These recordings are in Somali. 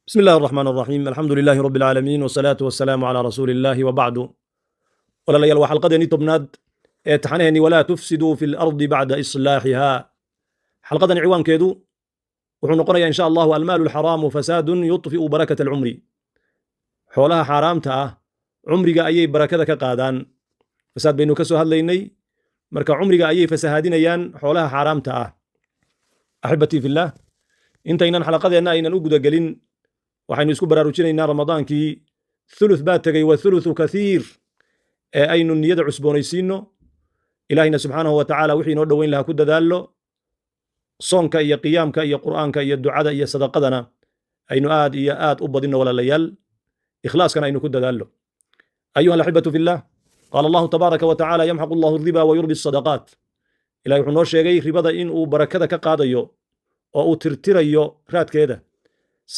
بسم الله الرحمن الرحيم، الحمد لله رب العالمين، والصلاة والسلام على رسول الله، وبعد. Walaalayaal, waa xalqadeennii 10aad ee taxanaheennii ولا تفسدوا في الأرض بعد إصلاحها. Xalqadan ciwaankeedu wuxuu noqonayaa, insha Allahu, المال الحرام فساد يطفئ بركة العمر. Xoolaha xaaraamta ah cumriga ayay barakada ka qaadaan. Fasaad baynu ka soo hadlaynay, marka cumriga ayay fasahaadinayaan xoolaha xaaraamta ah. أحبتي في الله, intaynan xalaqadeenna aynan u gudagelin, waxaynu isku baraarujinaynaa Ramadaankii thuluth baa tegey, والثلث كثير, ee aynu niyada cusboonaysiinno. Ilaahina subxaanahu wa tacaala wixii inoo dhoweyn lahaa ku dadaallo. Soonka iyo qiyaamka iyo Qur'aanka iyo ducada iyo sadaqadana aynu aad iyo aad u badinno, walaalayaal. Ikhlaaskana aynu ku dadaallo. أيها الأحبة في الله, قال الله تبارك وتعالى: يمحق الله الربا ويربي الصدقات. Ilahay wuxuu noo sheegay ribada in uu barakada ka qaadayo oo uu tirtirayo raadkeeda,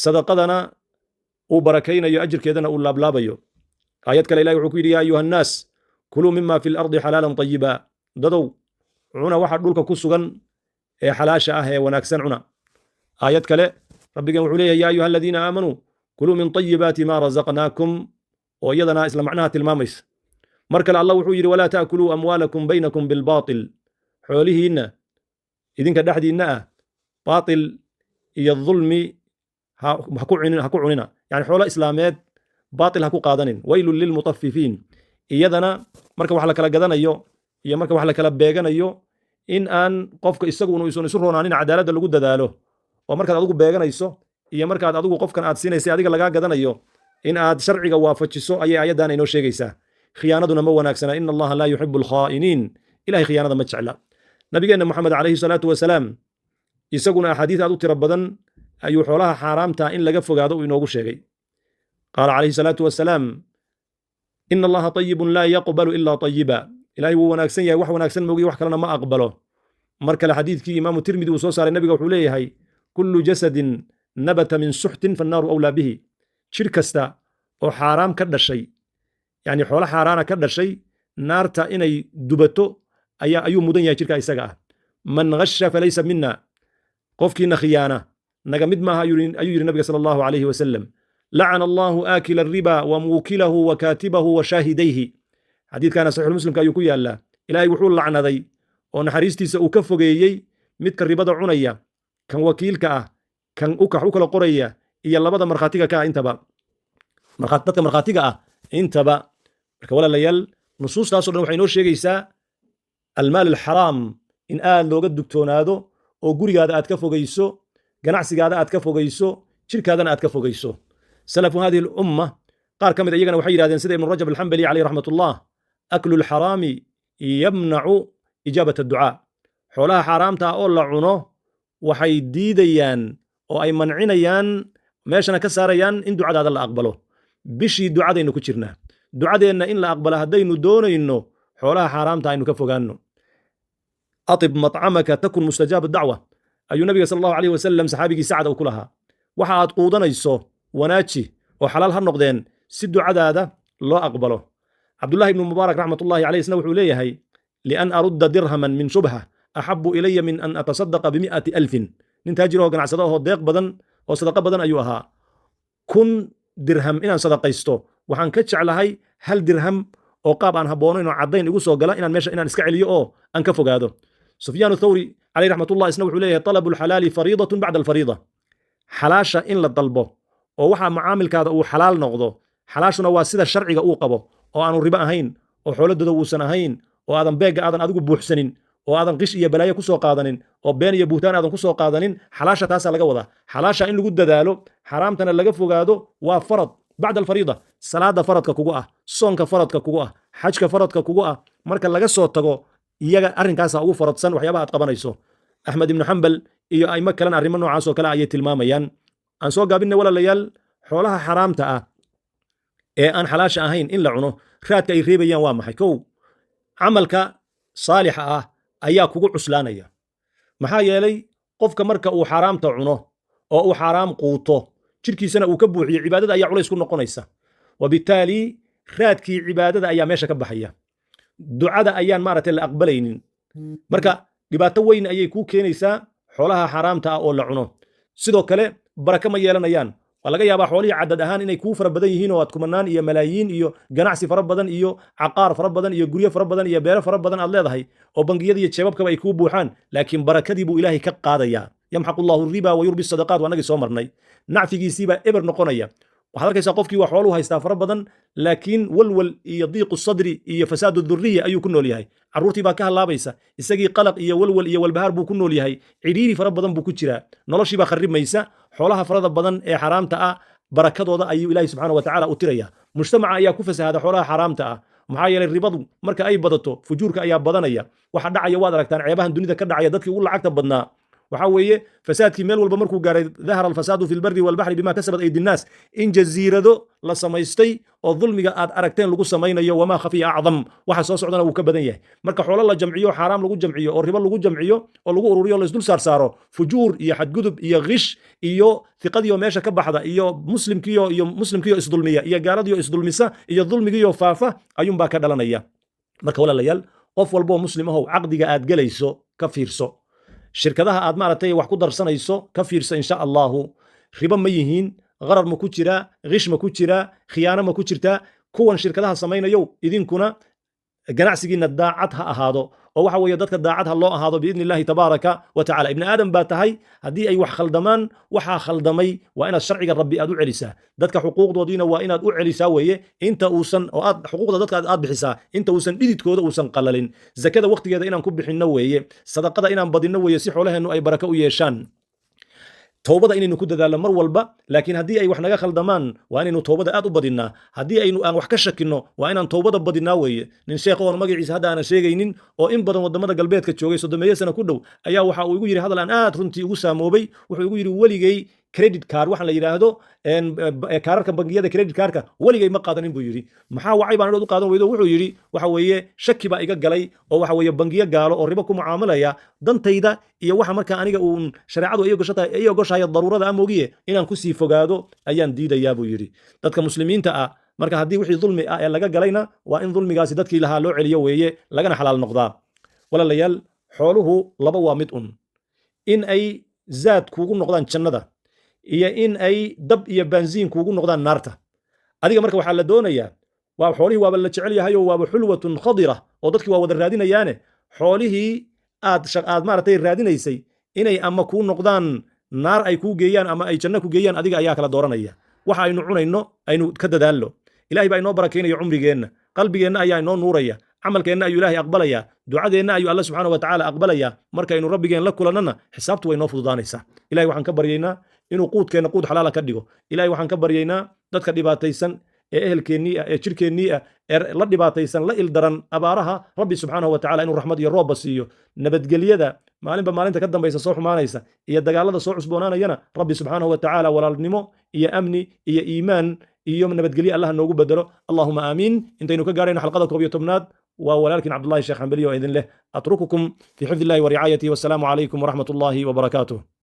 sadaqadana uu barakaynayo, ajirkeedana uu laablaabayo. Aayad kale Ilahi wuxuu ku yidhi: يا أيها الناس كلوا مما في الأرض حلالا طيبا. Dadow, cuna waxa dhulka ku sugan ee xalaasha ah ee wanaagsan cuna. Aayad kale Rabbigeen wuxuu leeyahay: يا أيها الذين آمنوا كلوا من طيبات ما رزقناكم, oo iyadana isla macnaha tilmaamaysa. Mar kale Allah wuxuu yidhi: ولا تأكلوا أموالكم بينكم بالباطل. Xoolihiinna idinka dhexdiinna ah baatil iyo dulmi ha ku cunina, yani xoolo islaameed baatil ha ku qaadanin. ويل للمطففين. Iyadana marka wax la kala gadanayo iyo marka wax la kala beeganayo, in aan qofka isagu isun isu roonaanin, cadaaladda lagu dadaalo, oo markaad adigu beeganayso iyo markaad adigu qofkan aad siinaysay adiga lagaa gadanayo, in aad sharciga waafajiso ayay ayaddan inoo sheegaysaa. Khiyaanaduna ma wanaagsana. إن الله لا يحب الخائنين. Ilahay khiyaanada ma jecla. Nabigeenna Moxamed calayhi salaatu wasalaam isaguna axaadiis aad u tiro badan ayuu xoolaha xaaraamta in laga fogaado uu inoogu sheegay. قال عليه الصلاة والسلام: إن الله طيب لا يقبل إلا طيبا. Ilahay wuu wanaagsan yahay, wax wanaagsan moogiy wax kalena ma aqbalo. Mar kale xadiidkii Imaamu Tirmidi uu soo saaray, nabiga wuxuu leeyahay: كل جسد نبت من سحت فالنار أولى به. Jir kasta oo xaaraam ka dhashay, yani xoolo xaaraana ka dhashay, naarta inay dubato ayaa ayuu mudan yahay jirka isaga ah. من غش فليس منا. Qofkiina khiyaana naga mid maaha, ayuu yidhi nabiga sala Allahu alayhi wasalam. لعن الله آكل الربا وموكله وكاتبه وشاهديه. Xadiidkana Saxiixulmuslimka ayuu ku yaallaa. Ilaahay wuxuu lacnaday oo naxariistiisa uu ka fogeeyey midka ribada cunaya, kan wakiilka ah, kan ukax u kala qoraya, iyo labada markhaatiga ka ah intaba, dadka markhaatiga ah intaba. Marka walaalayaal, nusuustaaso dhan waxay inoo sheegaysaa المال الحرام in aad looga dugtoonaado, oo gurigaada aad ka fogeyso, ganacsigaada aad ka fogeyso, jirkaadana aad ka fogeyso. سلف هذه الأمة qaar ka mid iyagana waxay yidhahdeen, sida Ibnu Rajab Alxambali caleyh raxmat ullah: أكل الحرام يمنع إجابة الدعاء. Xoolaha xaaraamta ah oo la cuno waxay diidayaan oo ay mancinayaan, meeshana ka saarayaan in ducadaada la aqbalo. Bishii ducadaynu ku jirnaa. Ducadeenna in la aqbalo haddaynu doonayno, xoolaha xaaraamta aynu ka fogaanno. أطب مطعمك تكن مستجاب الدعوة, ayuu nabiga sala Allahu alayh wasalam saxaabigii Sacad uu ku lahaa. Waxa aad quudanayso wanaaji oo xalaal ha noqdeen, si ducadaada loo aqbalo. Cabdullahi Ibnu Mubaarak raxmatullahi caleyh isna wuxuu leeyahay: لأن أرد درهما من شبهة أحب إلي من أن أتصدق ب100,000. Nin taajir oo ganacsado oo deeq badan oo sadaqo badan ayuu ahaa. 1000 dirham inaan sadaqaysto waxaan ka jeclahay 1 dirham oo qaab aan habboonayn oo caddayn igu soo gala inaan meesha inaan iska celiyo oo aan ka fogaado. Sufyaan Thawri caleyh raxmatullah isna wuxuu leeyahay: طلب الحلال فريضة بعد الفريضة. Xalaasha in la dalbo oo waxaa macaamilkaada uu xalaal noqdo, xalaashuna waa sida sharciga uu qabo, oo aanu ribo ahayn, oo xooladooda uusan ahayn, oo aadan beegga aadan adigu buuxsanin, oo aadan qish iyo balaayo ku soo qaadanin, oo been iyo buhtaan aadan ku soo qaadanin. Xalaasha taasaa laga wadaa. Xalaasha in lagu dadaalo, xaraamtana laga fogaado, waa farad بعد الفريضة. Salaada faradka kugu ah, soonka faradka kugu ah, xajka faradka kugu ah marka laga soo tago, iyaga arrinkaasa ugu faradsan waxyaabaha aad qabanayso. Axmed Ibnu Xambal iyo aimo kalena arrimo noocaas oo kale ayay tilmaamayaan. Aan soo gaabinay, walaalayaal. Xoolaha xaraamta ah ee aan xalaasha ahayn in la cuno raadka ay reebayaan waa maxay? Kow, camalka saalixa ah ayaa kugu cuslaanaya. Maxaa yeelay, qofka marka uu xaaraamta cuno oo uu xaaraam quuto, jirkiisana uu ka buuxiyo, cibaadada ayaa culays ku noqonaysa. وبالتالي raadkii cibaadada ayaa meesha ka baxaya, ducada ayaan maaragtay la aqbalaynin. Marka dhibaato weyn ayay kuu keenaysaa xoolaha xaaraamta ah oo la cuno. Sidoo kale baraka ma yeelanayaan. Waa laga yaabaa xoolihii cadad ahaan inay kuu fara badan yihiin oo aad kumanaan iyo malaayiin iyo ganacsi fara badan iyo caqaar fara badan iyo guryo fara badan iyo beero fara badan aad leedahay oo bangiyada iyo jeebabkaba ay kuu buuxaan, laakiin barakadii buu Ilaahay ka qaadayaa. يمحق الله الربا ويربي الصدقات, waa nagii soo marnay. Nacfigiisiibaa eber noqonaya. Waxaad arkaysaa qofkii waa xooluu haystaa fara badan, laakiin walwal iyo ضيق الصدر iyo فساد الذرية ayuu ku nool yahay. Carruurtii baa ka halaabaysa, isagii qalaq iyo walwal iyo walbahaar buu ku nool yahay, cidhiiri fara badan buu ku jiraa, noloshii baa kharrimaysa. Xoolaha farada badan ee xaraamta ah barakadooda ayuu Ilaahi subxaana wa tacaala u tiraya. Mujtamaca ayaa ku fasahada xoolaha xaaraamta ah, maxaa yeelay ribadu marka ay badato, fujuurka ayaa badanaya. Waxa dhacaya waad aragtaan, ceebahan dunida ka dhacaya. Dadkii ugu lacagta badnaa waxaa weeye fasaadkii meel walba markuu gaaray, ظهر الفساد في البر والبحر بما كسبت أيدي الناس, in jasiirado la samaystay oo dulmiga aad aragteen lagu samaynayo. وما خفي أعظم, waxa soo socdana wuu ka badan yahay. Marka xoolo la jamciyo, xaaraam lagu jamciyo oo ribo lagu jamciyo oo lagu ururiyo, la isdul saarsaaro, fujuur iyo xadgudub iyo qish iyo thiqadiyo meesha ka baxda iyo muslimkiyo isdulmiya iyo gaaladiyo isdulmisa iyo dulmigiyo faafa ayuunbaa ka dhalanaya. Marka walaalayaal, qof walboo muslim ahow, caqdiga aad gelayso ka fiirso, shirkadaha aad maaragtay wax ku darsanayso ka fiirso, insha Allahu. Ribo ma yihiin? Qarar ma ku jiraa? Qish ma ku jiraa? Khiyaano ma ku jirtaa? Kuwan shirkadaha samaynayow, idinkuna ganacsigiina daacad ha ahaado, oo waxa weeye dadka daacad ha loo ahaado بإذن الله تبارك وتعالى. Ibni aadam baa tahay, haddii ay wax khaldamaan, waxaa khaldamay waa inaad sharciga Rabbi aad u celisaa, dadka xuquuqdoodiina waa inaad u celisaa weeye, inta uusan oo aad xuquuqda dadka aad bixisaa inta uusan dhididkooda uusan qalalin. Zakada waqtigeeda inaan ku bixinno weeye, sadaqada inaan badinno weeye, si xoolaheennu ay barako u yeeshaan. Towbada inaynu ku dadaalno mar walba, laakiin haddii ay wax naga khaldamaan, waa inaynu towbada aad u badinnaa. Haddii aynu aan wax ka shakinno, waa inaan towbada badinnaa weeye. Nin sheekh oon magaciisa hadda aanan sheegaynin oo in badan waddamada galbeedka joogay, 30-meeyo sana ku dhow, ayaa waxa uu igu yidhi hadal aan aad runtii ugu saamoobay. Wuxuu igu yidhi: "Weligay credit card, waxaan la yidhaahdo kaararka bangiyada, credit cardka, weligay ma qaadanin," buu yidhi. "Maxaa wacay?" baan u qaadan weydo. Wuxuu yidhi: "Waxa weeye shaki baa iga galay, oo waxa weeye bangiyo gaalo oo ribo ku mucaamalaya dantayda iyo waxa marka aniga uun shareecadu ay ogoshahay daruurada amoogiye, inaan kusii fogaado ayaan diidayaa," buu yidhi. Dadka muslimiinta ah marka haddii wixii dulmi ah ee laga galayna, waa in dulmigaasi dadkii lahaa loo celiyo weeye, lagana xalaal noqdaa. Walaalayaal, xooluhu laba waa mid un: in ay zaad kuugu noqdaan jannada iyo in ay dab iyo baansiin kuugu noqdaan naarta. Adiga marka waxaa la doonayaa, waa xoolihii waaba la jecel yahay oo waaba حلوة خضرة oo dadkii waa wada raadinayaane, xoolihii aad maaragtay raadinaysay inay ama kuu noqdaan naar ay kuu geeyaan ama ay janno ku geeyaan, adiga ayaa kala dooranaya. Waxa aynu cunayno aynu ka dadaallo. Ilahay baa inoo barakaynaya cumrigeenna, qalbigeenna ayaa inoo nuuraya, camalkeenna ayuu Ilaahay aqbalaya, ducadeenna ayuu Alla subxaana wa tacaala aqbalaya. Markaynu Rabbigeen la kulannana, xisaabtu way noo fududaanaysaa. Ilahay waxaan ka baryaynaa inuu quudkeenna quud xalaala ka dhigo. Ilahay waxaan ka baryaynaa dadka dhibaataysan ee ehelkeennii ah, ee jirkeennii ah, ee la dhibaataysan, la ildaran abaaraha, Rabbi subxaanahu wa tacala inuu raxmad iyo roobba siiyo. Nabadgelyada maalinba maalinta ka dambaysa soo xumaanaysa iyo dagaalada soo cusboonaanayana, Rabbi subxaanahu wa tacaala walaalnimo iyo amni iyo iimaan iyo nabadgelyo Allah noogu bedelo. اللهم آمين. Intaynu ka gaarayno xalqada 11aad, waa walaalkiin Cabdullahi Sheekh Xambeliyo oo idin leh: أترككم في حفظ الله ورعايته، والسلام عليكم ورحمة الله وبركاته.